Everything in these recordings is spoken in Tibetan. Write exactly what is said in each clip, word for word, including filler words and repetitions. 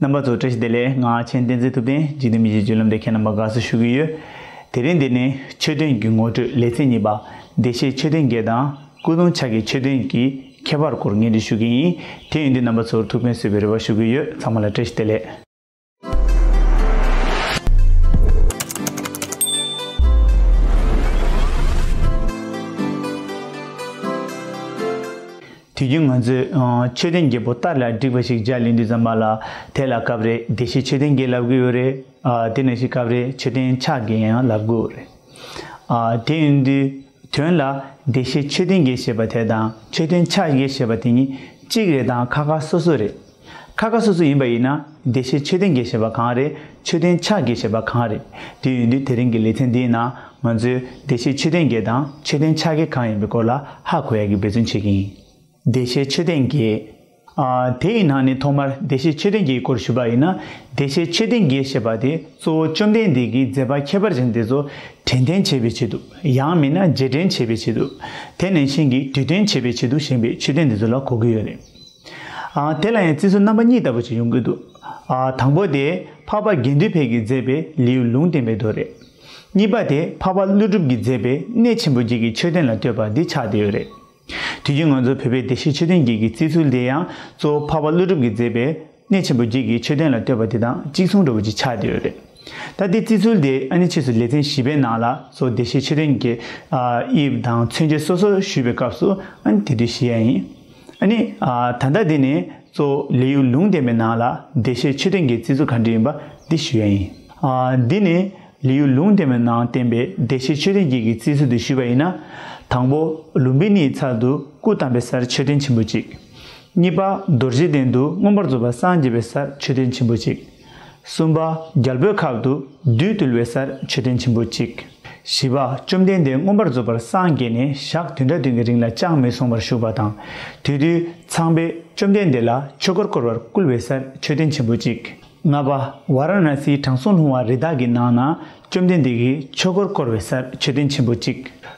རྣམ་པ་ཚོ་བཀྲ་ཤིས་བདེ་ལེགས། ང་མཁྱེན་བསྟན་འཛིན་ཐུབ་བསྟན། འཇིག་རྟེན་མི་ཆོས་བརྒྱུད་ལམ་དེ་མཁྱེན་རྣམ་པ་དགའ་བསུ་ཞུ་གི་ཡོད། དེ་རིང་འདི་ནི་མཆོད་རྟེན་གྱི་ངོ་སྤྲོད་ལེ་ཚན་གཉིས་པ། བདེ་གཤེགས་མཆོད་རྟེན་བརྒྱད་དང་སྐུ་གདུང་ཕྱག་རྒྱའི་མཆོད་རྟེན་གྱི་ཁྱད་པར་སྐོར་སྙན་སྒྲོན་ཞུ་གི་ཡིན། དེ་ཡིན་དུས་རྣམ་པ་ཚོར་ཐུགས་ཕན་གསོས་པའི་རེ་བ་ཞུ་གི་ཡོད། ཚང་མ་ལ་བཀྲ་ཤིས་བདེ་ལེགས། དུས་རྒྱུན་ང་ཚོས་ཨ་མཆོད་རྟེན་བརྒྱད་པོ་ལྟར་ལ་བསྒྲིགས་པ་ཞིག་མཇལ་ཡོང་དུས་ཙམ་པ་ལ། དེ་ལ་སྐབས་རེ་བདེ་གཤེགས་མཆོད་རྟེན་བརྒྱད་ལབ་ཀྱི་ཡོད་རེད། ཨ་དེ་ནང་བཞིན་སྐབས་རེ་མཆོད་རྟེན་ཕྱག་བརྒྱད་ཡང་ལབ་ཀྱི་ཡོད་རེད། ཨ་དེ་ཡིན་དུས་དོན་ལ་བདེ་གཤེགས་མཆོད་རྟེན་བརྒྱད་ཞེས་པ་དེ་དང་མཆོད་རྟེན་ཕྱག་བརྒྱད་ཞེས་པ་དེ་གཉིས་གཅིག་རེད་དང་ཁ་ཁ་སོ་སོ་རེད། ཁ་ཁ་སོ་སོ་ཡིན་པ་ཡིན་ན་བདེ་གཤེགས་མཆོད་རྟེན་བརྒྱད་ཞེས་པ་གང་རེད། མཆོད་རྟེན་ཕྱག་བརྒྱད་ཞེས་པ་གང་རེད། དེ་ཡིན་དུས་དེ་རིང་གི་ལེ་ཚན་འདིའི་ནང་ང་ཚོས་བདེ་གཤེགས་མཆོད་རྟེན་བརྒྱད་དང་མཆོད་རྟེན་ཕྱག་བརྒྱད་གང་ཡིན་པའི་སྐོར་ལ་ཧ་གོ་ཡག་གི་འབད་བརྩོན་བྱེད་ཀྱི་ཡིན། བདེ་གཤེགས་མཆོད་རྟེན་བརྒྱད། ཨ་དེ་ཡི་ནང་ནས་ཐོག་མར་བདེ་གཤེགས་མཆོད་རྟེན་བརྒྱད་ཀྱི་སྐོར་ཞུས་པ་ཡིན་ན། བདེ་གཤེགས་མཆོད་རྟེན་བརྒྱད་ཞེས་པ་དེ་གཙོ་བོ་བཅོམ་ལྡན་འདས་ཀྱི་མཛད་པ་ཁྱད་པར་ཅན་དེ་ཚོ་དྲན་རྟེན་བྱེད་པའི་ཆེད་དུ། ཡང་མིན་ན་རྗེས་དྲན་བྱེད་པའི་ཆེད་དུ། དེ་ནང་བཞིན་གྱི་དུས་སྟོན་བྱེད་པའི་ཆེད་དུ་བཞེངས་པའི་མཆོད་རྟེན་དེ་ཚོ་ལ་གོ་གི་ཡོད་རེད། ཨ་དེ་ལ་ཡང་བརྩི་སྲོལ་རྣམ་པ་གཉིས་ལྟ་བུ་ཞིག་ཡོང་གི་འདུག་ཨ་དང་པོ་དེ་འཕགས་པ་དགེ་འདུན་ཕལ་གྱིས་མཛད་པའི་ལེའུ་ལུང་བསྟན་པའི་མདོ་རེད། གཉིས་པ་དེ་འཕགས་པ་ཀླུ་སྒྲུབ་ཀྱིས་མཛད་པའི་གནས་ཆེན་པོ་བརྒྱད་ཀྱི་མཆོད་རྟེན་ལ་བསྟོད་པ་འདི་ཆགས་བསྡད་ཡོད་རེད། དུས་རྒྱུན་ང་ཚོ་བོད་པའི་བདེ་གཤེགས་མཆོད་རྟེན་བརྒྱད་ཀྱི་བརྩི་ཚུལ་དེ་ཡང་གཙོ་བོ་འཕགས་པ་ཀླུ་སྒྲུབ་ཀྱིས་མཛད་པའི་གནས་ཆེན་པོ་བརྒྱད་ཀྱི་མཆོད་རྟེན་ལ་བསྟོད་པ་དེ་དང་གཅིག་མཚུངས་འདྲ་བོ་ཅིག་ཆགས་བསྡད་ཡོད་རེད། ད་འདི་བརྩི་ཚུལ་དེ་ཨ་ནི་ཕྱིས་སུ་ལེ་ཚན་བཞི་པའི་ནང་ལ་གཙོ་བོ་བདེ་གཤེགས་མཆོད་རྟེན་གྱི་ཨ་དབྱིབས་དང་མཚོན་བྱེད་སོ་སོ་ཞུས་པའི་སྐབས་སུ་ཨ་ནི་དེ་དུས་ཞུ་ཡ་ཡིན། ཨ་ནི་ཨ་ད་ལྟ་འདི་ནི་གཙོ་བོ་ལེའུ་ལུང་བསྟན་པའི་ནང་ལ་བདེ་གཤེགས་མཆོད་རྟེན་གྱི་བརྩི་ཚུལ་ག་འདྲ་ཡིན་པ་འདི་ཞུ་ཡ་ཡིན། ཨ་འདི་ནི་ལེའུ་ལུང་བསྟན་པའི་ནང་བསྟན་པའི་བདེ་གཤེགས་མཆོད་རྟེན་བརྒྱད་ཀྱི་བརྩི་ཚུལ་དུ་ཞུས་པ་ཡིན་ན། དང་པོ་ལུམྦི་ནིའི་ཚལ་དུ་སྐུ་བལྟམས་པའི་སར་མཆོད་རྟེན་ཆེན་པོ་གཅིག་གཉིས་པ་རྡོ་རྗེ་གདན་དུ་མངོན་པར་རྫོགས་པར་སངས་རྒྱས་པའི་སར་མཆོད་རྟེན་ཆེན་པོ་གཅིག་གསུམ་པ་རྒྱལ་པོའི་ཁབ་ཏུ་བདུད་བཏུལ་བའི་སར་མཆོད་རྟེན་ཆེན་པོ་གཅིག་བཞི་པ་བཅོམ་ལྡན་འདས་མངོན་པར་རྫོགས་པར་སངས་རྒྱས་ནས་ཞག་བདུན་ཕྲག་བདུན་གྱི་རིང་ལ་ཅང་མི་གསུང་བར་བཞུགས་པ་དང་། དེ་དུས་ཚངས་པས་བཅོམ་ལྡན་འདས་ལ་ཆོས་འཁོར་བསྐོར་བར་བསྐུལ་བའི་སར་མཆོད་རྟེན་ཆེན་པོ་གཅིག་ལྔ་པ་ཝཱ་ར་ཎཱ་སིའི་དྲང་སྲོང་ལྷུང་བ་རི་དྭགས་ཀྱི་ནགས་ན་བཅོམ་ལྡན་འདས་ཀྱིས་ཆོས་འཁོར་བསྐོར་བའི་སར་མཆོད་རྟེན་ཆེན་པོ་གཅིག་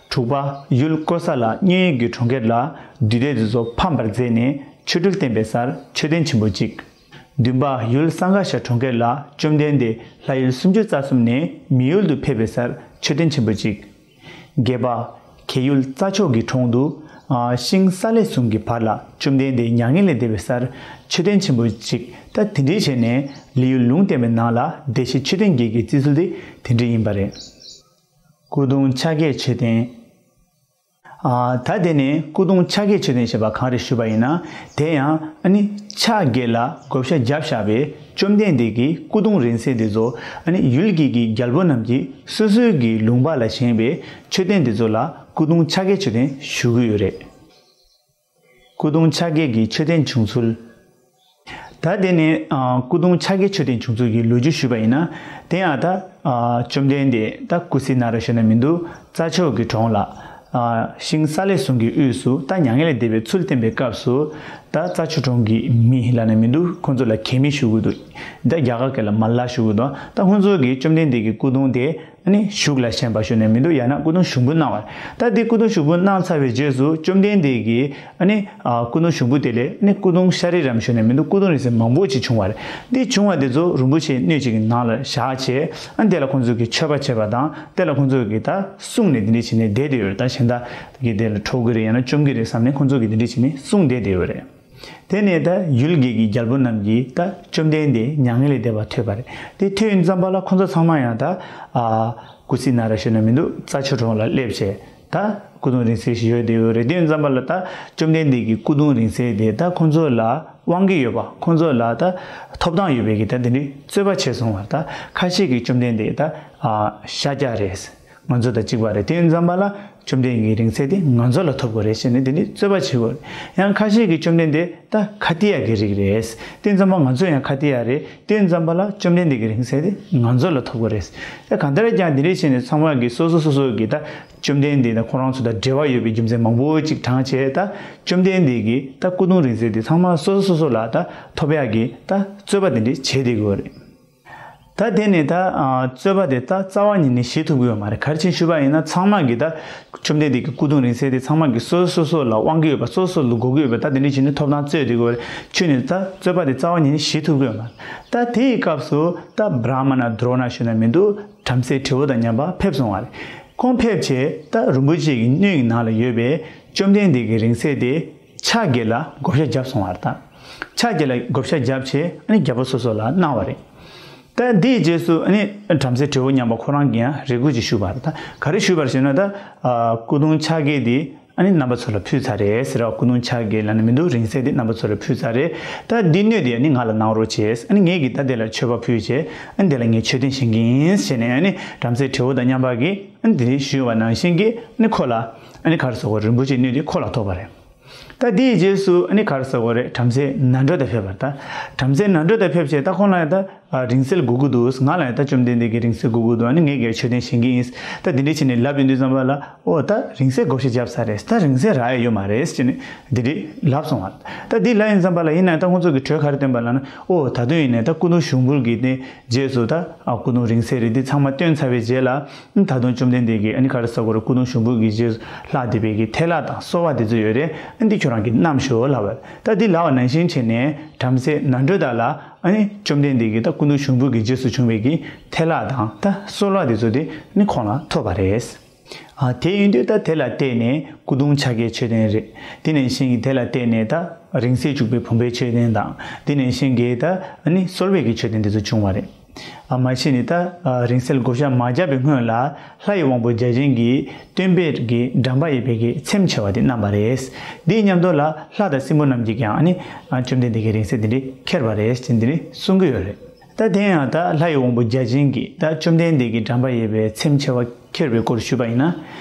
དྲུག་པ་ཡུལ་ཀོ་ས་ལ་མཉན་ཡོད་ཀྱི་གྲོང་ཁྱེར་ལ་བདུད་སྡེ་འདི་ཚོ་ཕམ་པར་མཛད་ནས་ཆོ་འཕྲུལ་བསྟན་པའི་སར་མཆོད་རྟེན་ཆེན་པོ་གཅིག་བདུན་པ་ཡུལ་སང་ག་ཤ་གྲོང་ཁྱེར་ལ་བཅོམ་ལྡན་འདས་ལྷ་ཡུལ་སུམ་ཅུ་རྩ་གསུམ་ནས་མི་ཡུལ་དུ་ཕེབས་པའི་སར་མཆོད་རྟེན་ཆེན་པོ་གཅིག་བརྒྱད་པ་གྱད་ཡུལ་རྩྭ་མཆོག་གི་གྲོང་དུ་ཨ་ཤིང་སཱ་ལའི་ཟུང་གི་བར་ལ་བཅོམ་ལྡན་འདས་མྱ་ངན་ལས་འདས་པའི་སར་མཆོད་རྟེན་ཆེན་པོ་གཅིག་ད་དེ་འདྲའི་བྱས་ནས་ལེའུ་ལུང་བསྟན་པའི་ནང་ལ་བདེ་གཤེགས་མཆོད་རྟེན་བརྒྱད་ཀྱི་བརྩི་ཚུལ་དེ་དེ་འདྲ་ཡིན་པ་རེད། སྐུ་གདུང་ཕྱག་རྒྱའི་མཆོད་རྟེན། ཨ་ད་དེ་ནས་སྐུ་གདུང་ཕྱག་རྒྱའི་མཆོད་རྟེན་ཞེས་པ་གང་རེད་ཞུས་པ་ཡིན་ན། དེ་ཡང་ཨ་ནི་ཕྱག་བརྒྱད་ལ་བགོ་བཤའ་བརྒྱབ་བཞག་པའི་བཅོམ་ལྡན་འདས་ཀྱི་སྐུ་གདུང་རིང་བསྲེལ་དེ་ཚོ་ཨ་ནི་ཡུལ་དཀྱིལ་གྱི་རྒྱལ་པོ་རྣམས་ཀྱིས་སོ་སོའི་གི་ལུང་པ་ལ་བཞེངས་པའི་མཆོད་རྟེན་དེ་ཚོ་ལ་སྐུ་གདུང་ཕྱག་རྒྱའི་མཆོད་རྟེན་ཞུ་གི་ཡོད་རེད། སྐུ་གདུང་ཕྱག་རྒྱའི་གི་མཆོད་རྟེན་བྱུང་ཚུལ། ད་དེ་ནས་ཨ་སྐུ་གདུང་ཕྱག་རྒྱའི་མཆོད་རྟེན་བྱུང་ཚུལ་གྱི་ལོ་རྒྱུས་ཞུས་པ་ཡིན་ན། དེ་ཡང་ད་ཨ་བཅོམ་ལྡན་འདས་ད་ཀུ་སི་ན་ར་ཞུ་ན་མི་འདུག་རྩྭ་མཆོག་གི་གྲོང་ལ་ཨ་ཤིང་སཱ་ལའི་ཟུང་གི་དབུས་སུ་ད་མྱ་ངན་ལས་འདས་པའི་ཚུལ་བསྟན་པའི་སྐབས་སུ། ད་རྩྭ་མཆོག་གྲོང་གི་མི་ལབ་ན་མི་འདུག་ཁོང་ཚོ་ལ་གད་མི་ཞུ་གི་འདུག་ད་རྒྱ་གར་སྐད་ལ་མ་ལ་ཞུ་གི་འདུག་ད་ཁོང་ཚོ་གིས་བཅོམ་ལྡན་འདས་ཀྱི་སྐུ་གདུང་དེ་ཨ་ནི་བཞུགས་ལ་བཞེངས་པ་ཞུ་ན་མི་འདུག་ཡང་ན་སྐུ་གདུང་བཞུགས་འབུལ་གནང་བ། ད་དེ་སྐུ་གདུང་བཞུགས་འབུལ་གནང་ཚར་བའི་རྗེས་སུ་བཅོམ་ལྡན་འདས་ཀྱིས་ཨ་ནི་ཨ་སྐུ་གདུང་བཞུགས་འབུལ་དེ་ལས་ཨ་ནི་སྐུ་གདུང་ཤ་རི་རམ་ཞུ་ན་མི་འདུག་སྐུ་གདུང་རིང་བསྲེལ་མང་པོ་ཅིག་བྱུང་བ་རེད། འདི་བྱུང་བ་དེ་ཚོ་རིན་པོ་ཆེ་སྣོད་ཅིག་གི་ནང་ལ་བཞག་བྱས་ཨ་ནི་དེ་ལ་ཁོང་ཚོ་གིས་མཆོད་པ་བྱས་པ་དང་དེ་ལ་ཁོང་ཚོ་གིས་ད་བསྲུངས་ནས་དེ་འདྲ་བྱས་ནས་བསྡད་དེ་ཡོད་རེད། ད་གཞན་དག་གིས་དེ་ལ་འཕྲོག་གི་རེད་ཡང་ན་བཅོམ་གི་རེད་བསམ་ནས་ཁོང་ཚོ་གིས་དེ་འདྲ་བྱས་ནས་བསྲུངས་བསྡད་དེ་ཡོད་རེད། དེ་ནས་ད་ཡུལ་དཀྱིལ་གྱི་རྒྱལ་པོ་རྣམས་ཀྱིས་ད་བཅོམ་ལྡན་འདས་མྱ་ངན་ལས་འདས་པ་ཐོས་པ་རེད། དེ་ཐོས་ཡོང་ཙམ་པ་ལ་ཁོང་ཚོ་ཚང་མ་ཡང་ད་ཨ་ཀུ་སི་ན་ར་ཞུ་ན་མི་འདུག་རྩྭ་མཆོག་གྲོང་ལ་སླེབས་བྱས་ད་སྐུ་གདུང་རིང་བསྲེལ་ཞིག་ཡོད་དེ་ཡོད་རེད། དེ་ཡོང་ཙམ་པ་ལ་ད་བཅོམ་ལྡན་འདས་ཀྱི་སྐུ་གདུང་རིང་བསྲེལ་དེ་ད་ཁོང་ཚོ་ལ་དབང་གི་ཡོད་པ་ཁོང་ཚོ་ལ་ད་ཐོབ་ཐང་ཡོད་པའི་གི་ད་དེ་འདྲའི་རྩོད་པ་བྱས་སོང་བ། ད་ཁ་ཤས་ཀྱིས་བཅོམ་ལྡན་འདས་ད་ཨ་ཤཱཀྱ་རེད། ང་ཚོ་དང་གཅིག་པ་རེད། དེ་ཡིན་ཙམ་པ་ལ་བཅོམ་ལྡན་གྱི་རིང་བསྲེལ་དེ་ང་ཚོ་ལ་ཐོབ་དགོས་རེད་ཟེར་ནས་དེ་འདྲའི་རྩོད་པ་བྱེད་དགོས་རེད། ཡང་ཁ་ཤས་ཀྱིས་བཅོམ་ལྡན་འདས་ད་ཁ་ཏི་ཡ་གི་རིགས་རེད། དེ་ཡིན་ཙམ་པ་ང་ཚོ་ཡང་ཁ་ཏི་ཡ་རེད། དེ་ཡིན་ཙམ་པ་ལ་བཅོམ་ལྡན་འདས་ཀྱི་རིང་བསྲེལ་དེ་ང་ཚོ་ལ་ཐོབ་དགོས་རེད། ད་གང་ལྟར་ཀྱང་དེ་འདྲའི་བྱས་ནས་ཚང་མ་གིས་སོ་སོ་སོ་སོ་གིས་ད་བཅོམ་ལྡན་འདས་དང་ཁོ་རང་ཚོ་དང་འབྲེལ་བ་ཡོད་པའི་རྒྱུ་མཚན་མང་པོ་ཅིག་དྲངས་བྱས་ད་བཅོམ་ལྡན་འདས་ཀྱི་ད་སྐུ་གདུང་རིང་བསྲེལ་དེ་ཚང་མ་སོ་སོ་སོ་སོ་ལ་ད་ཐོབ་ཡག་གི་ད་རྩོད་པ་དེ་འདྲའི་བྱས་བསྡད་ཀྱི་ཡོད་རེད། ད་དེ་ནས་ད་ཨ་རྩོད་པ་དེ་ད་རྩ་བ་ཉིད་ནས་ཞི་ཐུབ་ཀྱི་ཡོད་མ་རེད། ག་རེ་བྱས་ཞུས་པ་ཡིན་ན་ཚང་མ་གིས་ད་བཅོམ་ལྡན་འདས་ཀྱི་སྐུ་གདུང་རིང་བསྲེལ་དེ་ཚང་མ་གིས་སོ་སོ་སོ་སོ་ལ་དབང་གི་ཡོད་པ། སོ་སོ་ལ་དགོས་ཀྱི་ཡོད་པ། ད་དེ་འདྲ་བྱས་ནས་ཐོབ་ཐང་རྩོད་བསྡད་ཀྱི་ཡོད་རེད། ཁྱོད་ནས་ད་རྩོད་པ་དེ་རྩ་བ་ཉིད་ནས་ཞི་ཐུབ་ཀྱི་ཡོད་མ་རེད། ད་དེའི་སྐབས་སུ་ད་བྲཱ་མ་ན་དྲོ་ན་ཞུ་ན་མི་འདུག་བྲམ་ཟེ་བྲེ་བོ་དང་མཉམ་པ་ཕེབས་སོང་བ་རེད། ཁོང་ཕེབས་བྱས་ད་རིན་པོ་ཆེ་གི་སྣོད་ཀྱི་ནང་ལ་ཡོད་པའི་བཅོམ་ལྡན་འདས་ཀྱི་རིང་བསྲེལ་དེ་ཕྱག་བརྒྱད་ལ་བགོ་བཤའ་བརྒྱབ་སོང་བ་རེད། ད་ཕྱག་བརྒྱད་ལ་བགོ་བཤའ་བརྒྱབ་བྱས་ཨ་ནི་རྒྱལ་པོ་སོ་སོ་ལ་གནང་བ་རེད། ད་དེའི་རྗེས་སུ་ཨ་ནི་བྲམ་ཟེ་བྲེ་བོ་མཉམ་པ་ཁོ་རང་གིས་ཡང་རེ་སྐུལ་ཅིག་ཞུས་པ་རེད། ད་ག་རེ་ཞུས་པ་རེད་ཟེར་ན། ད་ཨ་སྐུ་གདུང་ཕྱག་བརྒྱད་དེ་ཨ་ནི་རྣམ་པ་ཚོ་ལ་ཕུལ་ཚར་རེད་ཟེར་བ། སྐུ་གདུང་ཕྱག་བརྒྱད་ལབ་ན་མི་འདུག་རིང་བསྲེལ་དེ་རྣམ་པ་ཚོ་ལ་ཕུལ་ཚར་རེད། ད་འདི་སྣོད་དེ་ཨ་ནི་ང་ལ་གནང་རོགས་བྱས། ཨ་ནི་ངས་ཀྱིས་ད་དེ་ལ་མཆོད་པ་ཕུལ་བྱས་ཨ་ནི་དེ་ལ་ངས་མཆོད་རྟེན་བཞེངས་ཀྱི་ཡིན་ཟེར་ནས་ཨ་ནི་བྲམ་ཟེ་བྲེ་བོ་དང་མཉམ་པ་གིས་ཨ་ནི་དེ་རིང་ཞུས་པ་ནང་བཞིན་གྱིས་ཨ་ནི་ཁོ་ལ་ཨ་ནི་ག་རེ་ཟེར་དགོས། རིན་པོ་ཆེའི་སྣོད་དེ་ཁོ་ལ་ཐོབ་པ་རེད། ད་དེའི་རྗེས་སུ་ཨ་ནི་ག་རེ་ཟེར་དགོས་རེད། བྲམ་ཟེ་ནཱ་རོ་ཏ་ཕེབས་པ་རེད། ད་བྲམ་ཟེ་ནཱ་རོ་ཏ་ཕེབས་བྱས་ད་ཁོང་ལ་ཡང་ད་ཨ་རིང་བསྲེལ་དགོས་ཀྱི་འདུག་ང་ལ་ཡང་ད་བཅོམ་ལྡན་འདས་ཀྱི་རིང་བསྲེལ་དགོས་ཀྱི་འདུག་ཨ་ནི་ངས་ཀྱང་མཆོད་རྟེན་བཞེངས་ཀྱི་ཡིན། ད་དེ་འདྲ་བྱས་ནས་ལབ་ཡོང་དུས་ཙམ་པ་ལ། ཨོ་ད་རིང་བསྲེལ་བགོ་བཤའ་བརྒྱབ་ཚར་རེད། ད་རིང་བསྲེལ་རག་ཡ་ཡོད་མ་རེད་ཟེར་ནས་འདི་འདྲ་ལབ་སོང་བ། ད་འདི་ལབ་ཡོང་ཙམ་པ་ལ་ཡིན་ན་ད་ཁོང་ཚོ་གིས་གྲོས་ག་རེ་བཏོན་པ་ལབ་ན། ཨོ་ད་དུང་ཡིན་ནའི་ད་སྐུ་གདུང་ཞུགས་འབུལ་གྱི་དེ་རྗེས་སུ་ད་ཨ་སྐུ་གདུང་རིང་བསྲེལ་རེད། འདི་ཚང་མ་བཏོན་ཚར་བའི་རྗེས་ལ་ད་དུང་བཅོམ་ལྡན་འདས་ཀྱིས་ཨ་ནི་ག་རེ་ཟེར་དགོས་རེད། སྐུ་གདུང་ཞུགས་འབུལ་གྱི་རྗེས་སུ་ལྷག་བསྡད་པའི་གི་ཐལ་ལག་དང་གསོལ་བ་དེ་ཚོ་ཡོད་རེད། ཨ་འདི་ཁྱོད་རང་གིས་བསྣམས་ཤོག་ལབ་པ་རེད། ད་འདི་ལབ་པ་ནང་བཞིན་བྱས་ནས་བྲམ་ཟེ་ནཱ་རོ་ཏ་ལ་ཨ་ནི་བཅོམ་ལྡན་འདས་ཀྱིས་ད་སྐུ་གདུང་ཞུགས་འབུལ་གྱི་རྗེས་སུ་བྱུང་བའི་གི་ཐལ་ལག་དང་ད་གསོལ་བ་དེ་ཚོ་དེ་ནི་ཁོང་ལ་ཐོབ་པ་རེད། ཨ་དེ་ཡིན་དུས་ད་དེ་ལ་བརྟེན་ནས་སྐུ་གདུང་ཕྱག་བརྒྱའི་མཆོད་རྟེན་རེད། དེ་ནང་བཞིན་གྱི་དེ་ལ་བརྟེན་ནས་ད་རིང་བསྲེལ་བྱུག་པའི་བུམ་པའི་མཆོད་རྟེན་དང་། དེ་ནང་བཞིན་གྱི་ད་ཨ་ནི་གསོལ་བའི་གི་མཆོད་རྟེན་དེ་ཚོ་བྱུང་བ་རེད། ཨ་མ་གཞི་ནས་ད་ཨ་རིང་བསྲེལ་བགོ་བཤའ་མ་བརྒྱབ་པའི་སྔོན་ལ་ལྷ་ཡི་དབང་པོ་བརྒྱ་བྱིན་གྱིས་སྟོན་པའི་གི་འགྲམ་པ་ཡོད་པའི་གི་ཚེམས་མཆེ་བ་དེ་བསྣམས་པ་རེད། དེའི་མཉམ་དུ་ལ་ལྷ་དང་སྲིན་པོ་རྣམས་ཀྱིས་ཀྱང་ཨ་ནི་ཨ་བཅོམ་ལྡན་འདས་ཀྱི་རིང་བསྲེལ་དེ་འདྲ་ཁྱེར་བ་རེད་ཅེས་འདི་ནི་གསུང་གི་ཡོད་རེད། ད་དེ་ཡང་ད་ལྷ་ཡི་དབང་པོ་བརྒྱ་བྱིན་གྱིས་ད་བཅོམ་ལྡན་འདས་ཀྱི་འགྲམ་པ་ཡོད་པའི་ཚེམས་མཆེ་བ་ཁྱེར་བའི་སྐོར་ཞུས་པ་ཡིན་ན།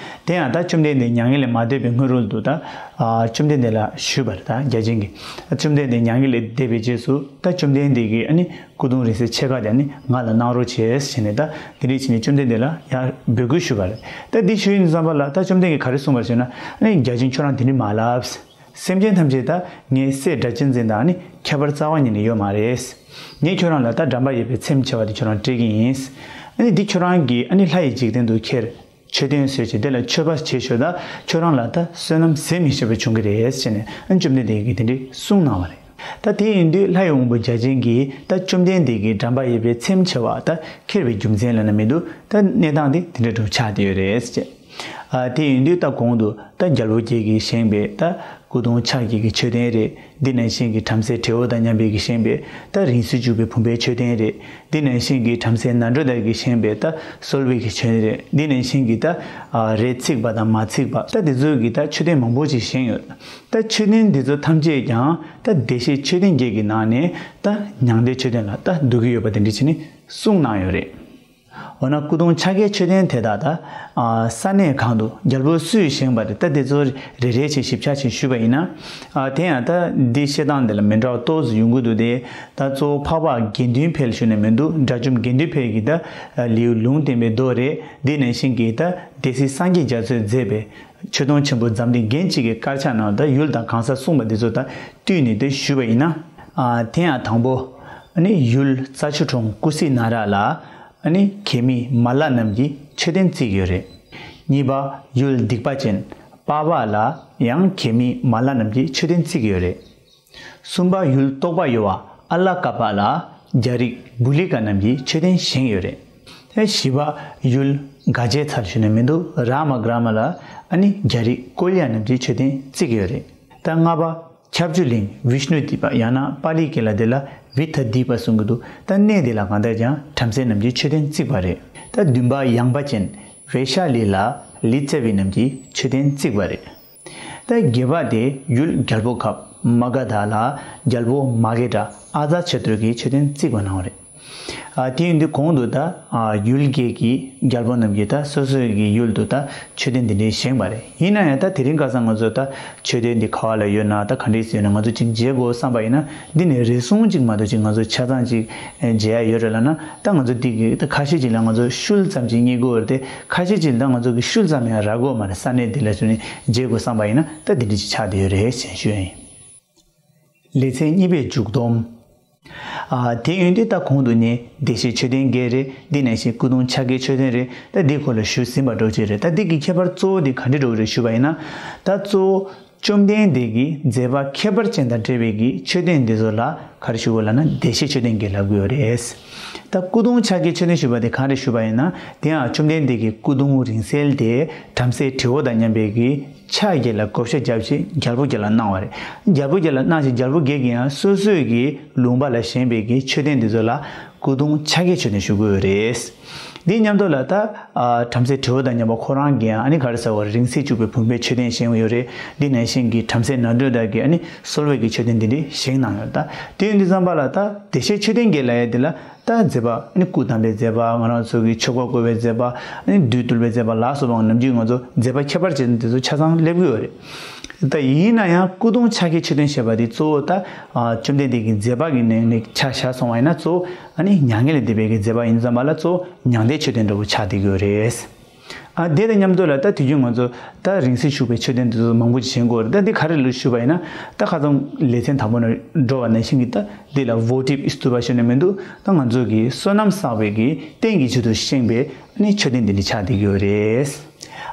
དེ་ཡང་ད་བཅོམ་ལྡན་འདས་མྱ་ངན་ལས་མ་འདས་པའི་སྔོན་རོལ་དུ་ད་ཨ་བཅོམ་ལྡན་འདས་ལ་ཞུས་པ་རེད། ད་བརྒྱ་བྱིན་གྱིས་ད་བཅོམ་ལྡན་འདས་མྱ་ངན་ལས་འདས་པའི་རྗེས་སུ་ད་བཅོམ་ལྡན་འདས་ཀྱིས་ཨ་ནི་སྐུ་གདུང་རིང་བསྲེལ་ཕྱེད་ཀ་དེ་ཨ་ནི་ང་ལ་གནང་རོགས་བྱས་ཟེར་ནས་ད་དེ་འདྲ་བྱས་ནས་བཅོམ་ལྡན་འདས་ལ་ཡར་འབོད་སྐུལ་ཞུས་པ་རེད། ད་འདི་ཞུས་ཡོང་དུས་ཙམ་པ་ལ་ད་བཅོམ་ལྡན་འདས་ཀྱིས་ག་རེ་གསུངས་པ་རེད་ཟེར་ན། ཨ་ནི་བརྒྱ་བྱིན་ཁྱོད་རང་དེ་འདྲ་མ་ལབ། སེམས་ཅན་ཐམས་ཅད་ད་ངའི་སྲས་སྒྲ་གཅན་འཛིན་དང་ནི་ཁྱད་པར་རྩ་བ་ཉིད་ནས་ཡོད་མ་རེད། ངས་ཁྱོད་རང་ལ་ད་འགྲམ་པ་ཡོད་པའི་ཚེམས་མཆེ་བ་དེ་ཁྱོད་རང་སྤྲད་ཀྱི་ཡིན། ཨ་ནི་འདི་ཁྱོད་རང་གིས་ཨ་ནི་ལྷ་ཡི་འཇིག་རྟེན་དུ་ཁྱེར། མཆོད་རྟེན་བཟོས་བྱས་དེ་ལ་མཆོད་པ་བྱེད་ཤོག་ད་ཁྱོད་རང་ལ་ད་བསོད་ནམས་ཟད་མི་ཤེས་པ་བྱུང་གི་རེད་ཟེར་ནས་ཨ་ནི་བཅོམ་ལྡན་འདས་ཀྱིས་དེ་འདྲའི་གསུངས་གནང་བ་རེད། ད་དེ་ཡིན་དུས་ལྷ་ཡི་དབང་པོ་བརྒྱ་བྱིན་གྱིས་ད་བཅོམ་ལྡན་འདས་ཀྱི་འགྲམ་པ་ཡོད་པའི་ཚེམས་མཆེ་བ་ད་ཁྱེར་བའི་རྒྱུ་མཚན་ལབ་ན་མི་འདུག་ད་གནས་སྟངས་དེ་དེ་འདྲ་འདྲ་ཆགས་བསྡད་ཡོད་རེད་ཟེར། ཨ་དེ་ཡིན་དུས་ད་གོང་དུ་ད་རྒྱལ་པོ་བརྒྱད་ཀྱིས་བཞེངས་པའི་ད་སྐུ་གདུང་ཕྱག་བརྒྱད་ཀྱི་མཆོད་རྟེན་རེད། འདི་ནང་བཞིན་གྱི་བྲམ་ཟེ་བྲེ་བོ་དང་མཉམ་པའི་གིས་བཞེངས་པའི་ད་རིང་བསྲེལ་བྱུག་པའི་བུམ་པའི་མཆོད་རྟེན་རེད། འདི་ནང་བཞིན་གྱི་བྲམ་ཟེ་ནཱ་རོ་ཏ་གིས་བཞེངས་པའི་ད་གསོལ་བའི་གི་མཆོད་རྟེན་རེད། འདི་ནང་བཞིན་གྱི་ད་ཨ་རས་ཚིག་པ་དང་མ་ཚིག་པ་ད་དེ་ཚོའི་གི་ད་མཆོད་རྟེན་མང་པོ་ཅིག་བཞེངས་ཡོད། ད་མཆོད་རྟེན་འདི་ཚོ་ཐམས་ཅད་ཀྱང་ད་བདེ་གཤེགས་མཆོད་རྟེན་བརྒྱད་ཀྱི་ནང་ནས་ད་མྱང་འདས་མཆོད་རྟེན་ལ་ད་འདུ་གི་ཡོད་པ་དེ་འདྲ་བྱས་ནས་གསུངས་གནང་ཡོད་རེད། འོ་ན་སྐུ་གདུང་ཕྱག་བརྒྱའི་མཆོད་རྟེན་དེ་དག་ད་ཨ་ས་གནས་གང་དུ་རྒྱལ་པོ་སུས་བཞེངས་པ་རེད། ད་དེ་ཚོ་རེ་རེ་བྱས་ཞིབ་ཆ་ཞིག་ཞུས་པ་ཡིན་ན། ཨ་དེ་ཡང་ད་འདི་བཤད་སྟངས་འདི་ལ་མི་འདྲ་བ་ཏོག་ཙམ་ཡོང་གི་འདུག་སྟེ། ད་གཙོ་བོ་འཕགས་པ་དགེ་འདུན་འཕེལ་ཞུས་ནས་མི་འདུག་དགྲ་བཅོམ་དགེ་འདུན་འཕེལ་གྱི་ད་ལེའུ་ལུང་བསྟན་པའི་མདོ་རེད། འདི་ནང་བཞིན་གྱི་ད་སྡེ་སྲིད་སངས་རྒྱས་རྒྱ་མཚོས་མཛད་པའི་ཆོས་དུང་ཆེན་པོ་འཛམ་གླིང་རྒྱན་གཅིག་གི་དཀར་ཆག་ནང་ད་ཡུལ་དང་གང་ཟག་གསུངས་པ་འདི་ཚོ་ད་བསྟུན་ནས་དེ་ཞུས་པ་ཡིན་ན། ཨ་དེ་ཡང་དང་པོ་ཨ་ནི་ཡུལ་རྩྭ་མཆོག་གྲོང་ཀུ་སི་ན་ར་ལ་ཨ་ནི་གད་མིག་མ་ལ་རྣམས་ཀྱི་མཆོད་རྟེན་བརྩིགས་ཡོད་རེད། གཉིས་པ་ཡུལ་སྡིག་པ་ཅན་པ་བ་ལ་ཡང་གད་མིག་མ་ལ་རྣམས་ཀྱི་མཆོད་རྟེན་བརྩིགས་ཡོད་རེད། གསུམ་པ་ཡུལ་རྟོག་པ་ཡོད་པ་ཨ་ལ་ཀ་པ་ལ་རྒྱ་རིགས་བུ་ལི་ཀ་རྣམས་ཀྱི་མཆོད་རྟེན་བཞེངས་ཡོད་རེད། ཨེ་བཞི་པ་ཡུལ་ག་ཇེ་ཚལ་ཞུས་ནས་མི་འདུག་ར་མ་གྲ་མ་ལ་ཨ་ནི་རྒྱ་རིགས་ཀོ་ལི་ཡ་རྣམས་ཀྱི་མཆོད་རྟེན་བརྩིགས་ཡོད་རེད། ད་ལྔ་པ་ཁྱབ་འཇུག་གླིང་བིཤ་ནུ་དི་པ་ཡང་ན་པཱ་ལིའི་སྐད་ལ་དེ་ལ་བི་ཐ་དི་པ་གསུང་གི་འདུག་ད་གནས་དེ་ལ་གང་ལྟར་ཀྱང་བྲམ་ཟེ་རྣམས་ཀྱི་མཆོད་རྟེན་བརྩིགས་པ་རེད། ད་བདུན་པ་ཡངས་པ་ཅན་བེ་ཤ་ལི་ལ་ལི་ཙེ་བི་རྣམས་ཀྱི་མཆོད་རྟེན་བརྩིགས་པ་རེད། ད་བརྒྱད་པ་དེ་ཡུལ་རྒྱལ་པོ་ཁབ་མ་ག་དྷ་ལ་རྒྱལ་པོ་མ་གེ་དྲ་ཨ་ཛ་ཆེ་ཐུར་གྱི་མཆོད་རྟེན་བརྩིགས་པ་གནང་བ་རེད། ཨ་དེ་ཡིན་དུས་གོང་དུ་ད་ཨ་ཡུལ་བརྒྱད་ཀྱི་རྒྱལ་པོ་རྣམས་ཀྱིས་ད་སོ་སོའི་གི་ཡུལ་དུ་ད་མཆོད་རྟེན་འདི་འདྲའི་བཞེངས་པ་རེད། ཡིན་ན་ཡང་ད་དེ་རིང་ཁ་སང་ང་ཚོ་ད་མཆོད་རྟེན་འདི་ག་བ་ལ་ཡོད་ན་ད་ག་འདྲས་ཡོད་ན་ང་ཚོ་ཅིག་མཇལ་དགོས་བསམ་པ་ཡིན་ན་འདི་ནས་རེ་ཟུང་ཅིག་མ་གཏོགས་ཅིག་ང་ཚོ་ཆ་ཚང་ཅིག་མཇལ་ཡ་ཡོད་རེད་ལབ་ན། ད་ང་ཚོ་འདི་གི་ད་ཁ་ཤས་ཅིག་ལ་ང་ཚོ་ཤུལ་ཙམ་ཅིག་རྙེད་དགོས་རེད་དེ། ཁ་ཤས་ཅིག་ལ་ད་ང་ཚོ་གི་ཤུལ་ཙམ་ཡང་རག་གི་མ་རེད། ས་གནས་འདི་ལ་ཞུ་ནས་མཇལ་དགོས་བསམ་པ་ཡིན་ན་ད་འདི་འདྲ་ཅིག་ཆགས་བསྡད་ཡོད་རེད་ཅེས་ཞུ་ཡ་ཡིན། ལེ་ཚན་གཉིས་པའི་མཇུག་སྡོམ། ཨ་དེ་ཡིན་དུས་ད་གོང་དུ་ནི་བདེ་གཤེགས་མཆོད་རྟེན་བརྒྱད་རེད། འདི་ནང་བཞིན་སྐུ་གདུང་ཕྱག་གི་མཆོད་རྟེན་རེད། ད་འདི་སྐོར་ལ་ཞུས་ཟིན་པ་འདྲ་བོ་ཅིག་རེད། ད་འདི་གི་ཁྱད་པར་གཙོ་བོ་འདི་ག་འདྲ་འདྲ་བོ་རེད་ཞུས་པ་ཡིན་ན། ད་གཙོ་བོ་བཅོམ་ལྡན་འདས་ཀྱི་མཛད་པ་ཁྱད་པར་ཅན་དང་འབྲེལ་བའི་གི་མཆོད་རྟེན་འདི་ཚོ་ལ་ག་རེ་ཞུ་དགོས་ལབ་ན་བདེ་གཤེགས་མཆོད་རྟེན་བརྒྱད་ལབ་ཀྱི་ཡོད་རེད། ད་སྐུ་གདུང་ཕྱག་གི་མཆོད་རྟེན་ཞུས་པ་དེ་ག་རེ་ཞུས་པ་ཡིན་ན། དེ་ཡང་བཅོམ་ལྡན་འདས་ཀྱི་སྐུ་གདུང་རིང་བསྲེལ་དེ་བྲམ་ཟེ་དྲེའུ་དང་མཉམ་པའི་གི་ཕྱག་བརྒྱད་ལ་བགོ་བཤའ་བརྒྱབ་བྱས་རྒྱལ་པོ་བརྒྱད་ལ་གནང་བ་རེད། རྒྱལ་པོ་བརྒྱད་ལ་གནང་བྱས་རྒྱལ་པོ་བརྒྱད་ཀྱིས་ཡང་སོ་སོའི་གི་ལུང་པ་ལ་བཞེངས་པའི་གི་མཆོད་རྟེན་འདི་ཚོ་ལ་སྐུ་གདུང་ཕྱག་གི་མཆོད་རྟེན་ཞུ་གི་ཡོད་རེད། འདི་མཉམ་དུ་ལ་ད་ཨ་བྲམ་ཟེ་དྲེའུ་དང་མཉམ་པ་ཁོ་རང་གིས་ཡང་ཨ་ནི་ག་རེ་ཟེར་བ་རིང་བསྲེལ་བྱུག་པའི་བུམ་པའི་མཆོད་རྟེན་བཞེངས་ཡོད་རེད། འདི་ནང་བཞིན་གྱི་བྲམ་ཟེ་ནཱ་རོ་ཏ་གིས་ཨ་ནི་གསོལ་བའི་གི་མཆོད་རྟེན་འདི་འདྲ་བཞེངས་གནང་ཡོད། ད་དེ་ཡིན་དུས་ཙམ་པ་ལ་ད་བདེ་གཤེགས་མཆོད་རྟེན་བརྒྱད་ལབ་ཡ་འདི་ལ་ད་མཛད་པ་ཨ་ནི་སྐུ་བལྟམས་པའི་མཛད་པ། ང་རང་ཚོ་གི་ཆོ་ག་བསྐོར་བའི་མཛད་པ། ཨ་ནི་བདུད་འདུལ་བའི་མཛད་པ་ལ་སོགས་པའང་ནམ་རྒྱུན་ང་ཚོ་མཛད་པ་ཁྱད་པར་ཅན་འདི་ཚོ་ཆ་ཚང་སླེབས་ཀྱི་ཡོད་རེད། ད་ཡིན་ན་ཡང་སྐུ་གདུང་ཕྱག་གི་མཆོད་རྟེན་ཞེས་པ་འདི་གཙོ་བོ་ད་ཨ་བཅོམ་ལྡན་འདས་ཀྱི་མཛད་པ་གི་ནང་ནས་ཆ་བཞག་སོང་བ་ཡིན་ན་གཙོ་བོ་ཨ་ནི་མྱ་ངན་ལས་འདས་པའི་གི་མཛད་པ་ཡིན་ཙམ་པ་ལ་གཙོ་བོ་མྱང་འདས་མཆོད་རྟེན་འདྲ་བོ་ཆགས་བསྡད་ཀྱི་ཡོད་རེད། ཨ་དེ་དང་མཉམ་དུ་ལ་ད་དུས་རྒྱུན་ང་ཚོ་ད་རིང་བསྲེལ་བྱུག་པའི་མཆོད་རྟེན་འདི་ཚོ་མང་པོ་ཅིག་བཞེངས་ཀྱི་ཡོད་རེད། ད་འདི་ག་རེ་ལབ་ཞུས་པ་ཡིན་ན། ད་ཁ་སང་ལེ་ཚན་དང་པོ་ནང་འགྲོ་བ་ནང་བཞིན་གྱི་ད་འདི་ལ་བོ་ཊིབ་ཨིས་ཏུ་པ་ཞུ་ནས་མི་འདུག་ད་ང་ཚོ་གི་བསོད་ནམས་བསགས་པའི་གི་རྟེན་གྱི་ཆེད་དུ་བཞེངས་པའི་ཨ་ནི་མཆོད་རྟེན་འདི་འདྲ་ཆགས་བསྡད་ཀྱི་ཡོད་རེད།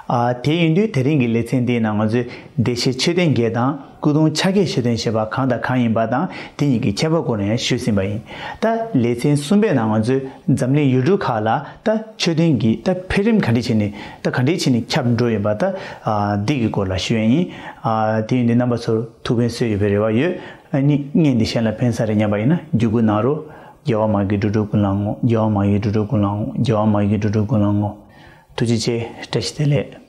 ཨ་དེ་ཡིན་དུས་དེ་རིང་གི་ལེ་ཚན་འདིའི་ནང་ང་ཚོས་བདེ་གཤེགས་མཆོད་རྟེན་བརྒྱད་དང་སྐུ་གདུང་ཕྱག་གི་མཆོད་རྟེན་ཞེས་པ་གང་དང་གང་ཡིན་པ་དང་དེ་གཉིས་ཀྱི་ཁྱད་པར་སྐོར་ནས་ཡང་ཞུས་ཟིན་པ་ཡིན། ད་ལེ་ཚན་གསུམ་པའི་ནང་ང་ཚོས་འཛམ་གླིང་ཡུལ་གྲུ་ཁག་ལ་ད་མཆོད་རྟེན་གྱི་ད་འཕེལ་རིམ་ག་འདྲ་བྱས་ནས་ད་ག་འདྲ་བྱས་ནས་ཁྱབ་འགྲོ་ཡོད་པ་ད་ཨ་འདི་གི་སྐོར་ལ་ཞུ་ཡ་ཡིན། ཨ་དེ་ཡིན་དུས་རྣམ་པ་ཚོར་ཐུགས་ཕན་གསོས་ཡོད་པའི་རེ་བ་ཡོད། ཨ་ནི་བརྙན་འདི་གཞན་ལ་ཕན་ས་རེད་སྙམ་པ་ཡིན་ན་བརྒྱུད་སྐུར་གནང་རོགས། རྒྱལ་བ་མ་གི་འགྲོ་དྲུག་ཀུན་ལ་བསྔོ། རྒྱལ་བ་མ་གི་འགྲོ་དྲུག་ཀུན་ལ་བསྔོ། རྒྱལ་བ་མ་གི་འགྲོ་དྲུག་ཀུན་ལ་བསྔོ། ཐུགས་རྗེ་ཆེ། བཀྲ་ཤིས་བདེ་ལེགས།